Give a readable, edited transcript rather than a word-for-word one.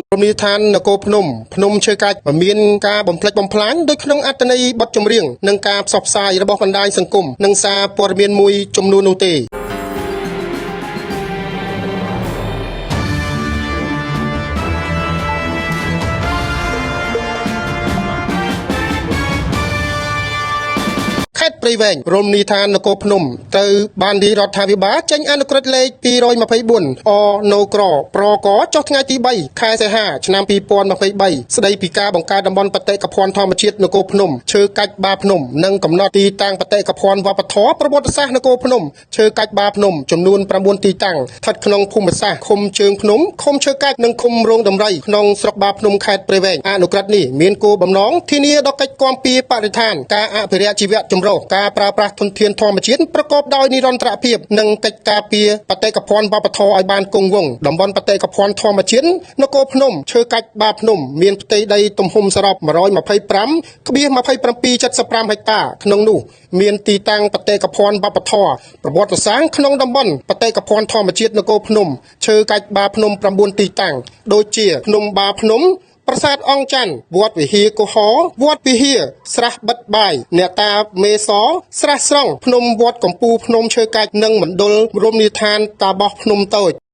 រមណីយដ្ឋាននគរភ្នំភ្នំឈើកាច់មានការបំផ្លិចបំផ្លាញដោយក្នុងអត្ថន័យបទចម្រៀងនិងការផ្សព្វផ្សាយរបស់បណ្ដាញសង្គមនិងសារព័ត៌មានមួយចំនួននោះទេ ខេត្តព្រៃវែងរមណីយដ្ឋាននគរភ្នំត្រូវបានរាជរដ្ឋាភិបាលចេញអនុក្រឹត្យលេខ224អណូក្រប្រកចុះថ្ងៃទី3ខែសីហាឆ្នាំ2023ស្ដីពីការបង្កើតតំបន់បេតិកភណ្ឌធម្មជាតិនគរភ្នំឈើកាច់បាភ្នំនិងកំណត់ទីតាំងបេតិកភណ្ឌវប្បធម៌ប្រវត្តិសាស្ត្រនគរភ្នំឈើកាច់បាភ្នំចំនួន9ទីតាំងស្ថិតក្នុងភូមិសាស្ត្រឃុំជើងភ្នំឃុំឈើកាច់និងឃុំរោងដំរីក្នុងស្រុកបាភ្នំខេត្តព្រៃវែងអនុក្រឹត្យនេះមានគោលបំណងធានាដល់កិច្ចគាំពារបរិស្ថានការអភិរក្សជីវៈចម្រុះការប្រើប្រាស់ធនធានធម្មជាតិប្រកបដោយនិរន្តរភាពនិងកិច្ចការពារបេតិកភណ្ឌវប្បធម៌ឲ្យបានគង់វង្សតំបន់បេតិកភណ្ឌធម្មជាតិនគរភ្នំឈើកាច់បាភ្នំមានផ្ទៃដីទំហំសរុប125.2775ហិកតាក្នុងនោះមានទីតាំងបេតិកភណ្ឌវប្បធម៌ប្រវត្តិសាស្ត្រក្នុងតំបន់បេតិកភណ្ឌធម្មជាតិនគរភ្នំឈើកាច់បាភ្នំ9ទីតាំងដូចជាភ្នំបាភ្នំ ប្រាសាទអង្គច័ន្ទវត្តវិហារកុហរវត្តវិហារស្រះបិទបាយអ្នកតាមេសស្រះស្រង់ភ្នំវត្តកំពូលភ្នំឈើកាច់និងមណ្ឌលរមណីយដ្ឋានតាបោះភ្នំតូច។